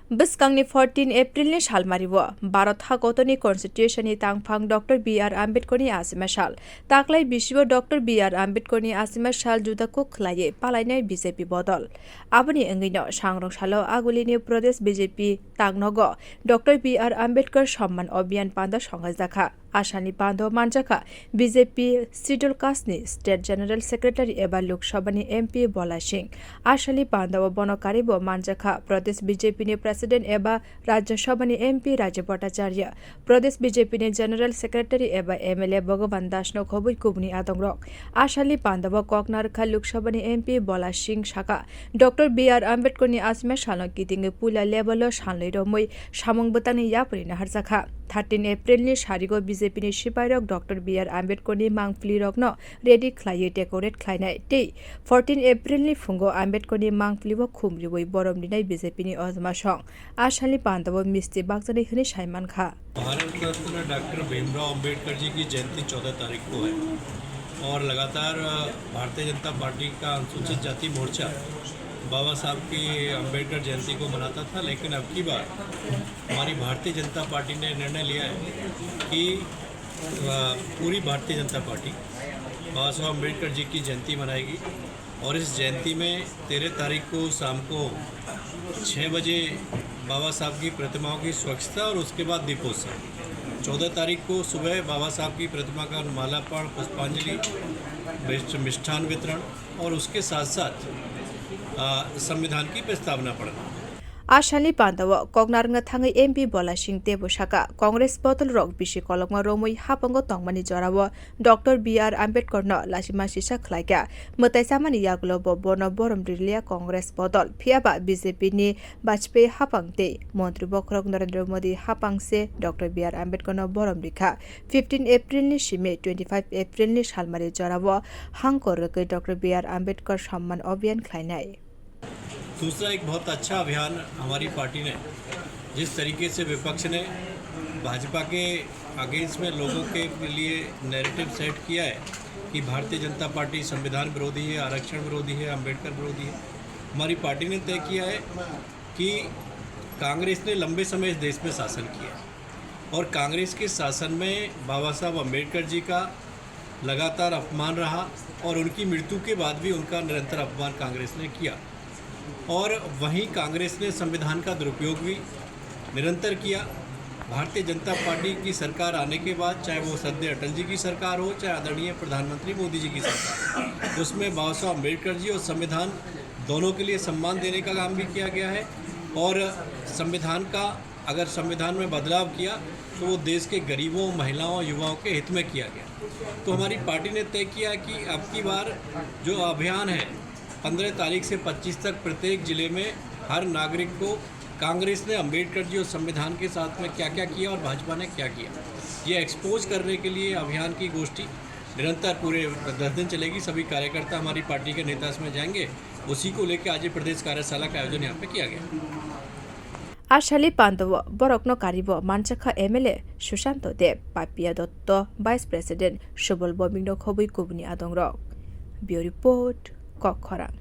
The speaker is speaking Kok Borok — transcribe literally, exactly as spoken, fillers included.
Bwskangni fourteen April ni salmario Bharat ha kotorni Constitution ni tangphang Doctor B R Ambedkar ni achima sal. Taklai bisio Doctor B R Ambedkar ni achima sal juda kuk khlaiwi palainai B J P bodol. Aboni wngwino sangrong salo agulini Pradesh B J P tangnogo Doctor B R Ambedkar Samman Abhiyan panda songaijakha. Asalni panda o manjakha B J P Schedule Caste ni State General Secretary eba Lok Sabha ni M P Bhola Singh. Asalni panda o bono karibo manjakha Pradesh B J P ni President eba Rajya Sabha ni M P Rajiv Bhattacharya, Pradesh B J P ni General Secretary eba M L A Bhagavan Das no khobwi kubuni adongrok. Asalni panda o kok narwkha Lok Sabha ni M P Bhola Singh saka, Doctor B R Ambedkar ni achima salno kitingwi puila level o salnwi romwi samung bwtangni yapri naharjakha. Thirteen April ni sarigo B J P ni sipairok Doctor B R Ambedkar ni mangpili rokno ready khlaiwi decorate khlainai tei fourteen April ni phungo Ambedkar ni mangpili o khum riwi borom rinai B J P ni ojma song. Asalni panda o misti bakjani hwnwi sai mankha. Bharat Ratna doctor Bhimrao Ambedkar ji की जयंती चौदह तारीख को है और लगातार, अ, भारतीय जनता पार्टी का अनुसूचित जाति मोर्चा बाबा साहब की अंबेडकर जयंती को मनाता था, लेकिन अब की बार हमारी भारतीय जनता पार्टी ने निर्णय लिया है कि, अ, पूरी भारतीय जनता पार्टी बाबा साहब अंबेडकर जी की जयंती मनाएगी। और इस जयंती में तेरह तारीख को शाम को छः बजे बाबा साहब की प्रतिमाओं की स्वच्छता और उसके बाद दीपोत्सव। चौदह तारीख को सुबह बाबा साहब की प्रतिमा का मालार्पण, पुष्पांजलि, मिष्ठ-, मिष्ठान वितरण और उसके साथ साथ, आ, संविधान की प्रस्तावना पढ़ना। Asalni panda o kok narwkna thangwi M P Bhola Singh teibo saka, Congress bodol rok bisi kolokma romwi hapango tongmani jorao Doctor B R Ambedkar no lachima sisa khlaikha. Mwtai chamani yagulo bo bono borom riliya Congress bodol. Phiyaba B J P ni Bajpayee hapang tei Montri bokhorok Narendra Modi hapang se Doctor B R Ambedkar no borom rikha. Fifteen April ni simi twenty-five April ni salmari jorao hangkor rwgwi Doctor B R Ambedkar Samman Abhiyan khlainai. दूसरा एक बहुत अच्छा अभियान हमारी पार्टी ने, जिस तरीके से विपक्ष ने भाजपा के अगेंस्ट में लोगों के लिए नैरेटिव सेट किया है कि भारतीय जनता पार्टी संविधान विरोधी है, आरक्षण विरोधी है, अंबेडकर विरोधी है, हमारी पार्टी ने तय किया है कि कांग्रेस ने लंबे समय इस देश में शासन किया है और कांग्रेस के शासन में बाबा साहब अंबेडकर जी का लगातार अपमान रहा और उनकी मृत्यु के बाद भी उनका निरंतर अपमान कांग्रेस ने किया। और वहीं कांग्रेस ने संविधान का दुरुपयोग भी निरंतर किया। भारतीय जनता पार्टी की सरकार आने के बाद, चाहे वो सद्य अटल जी की सरकार हो, चाहे आदरणीय प्रधानमंत्री मोदी जी की सरकार, उसमें बाबा साहब अम्बेडकर जी और संविधान दोनों के लिए सम्मान देने का काम भी किया गया है। और संविधान का, अगर संविधान में बदलाव किया, तो वो देश के गरीबों, महिलाओं, युवाओं के हित में किया गया। तो हमारी पार्टी ने तय किया कि अब की बार जो अभियान है, पन्द्रह तारीख से पच्चीस तक प्रत्येक जिले में हर नागरिक को कांग्रेस ने अम्बेडकर जी और संविधान के साथ में क्या-क्या किया और भाजपा ने क्या किया, ये एक्सपोज करने के लिए अभियान की गोष्ठी निरंतर पूरे दस दिन चलेगी। सभी कार्यकर्ता हमारी पार्टी के नेता इसमें जाएंगे। उसी को लेके आज ये प्रदेश कार्यशाला का आयोजन यहाँ पे किया गया। Asalni panda o borokno karibo manjakha M L A Sushanto Deb, Papiya Dotto, Vice President Subal Bhowmik no khobwi kubuni adongrok. Bureau Report, Kokkhorang.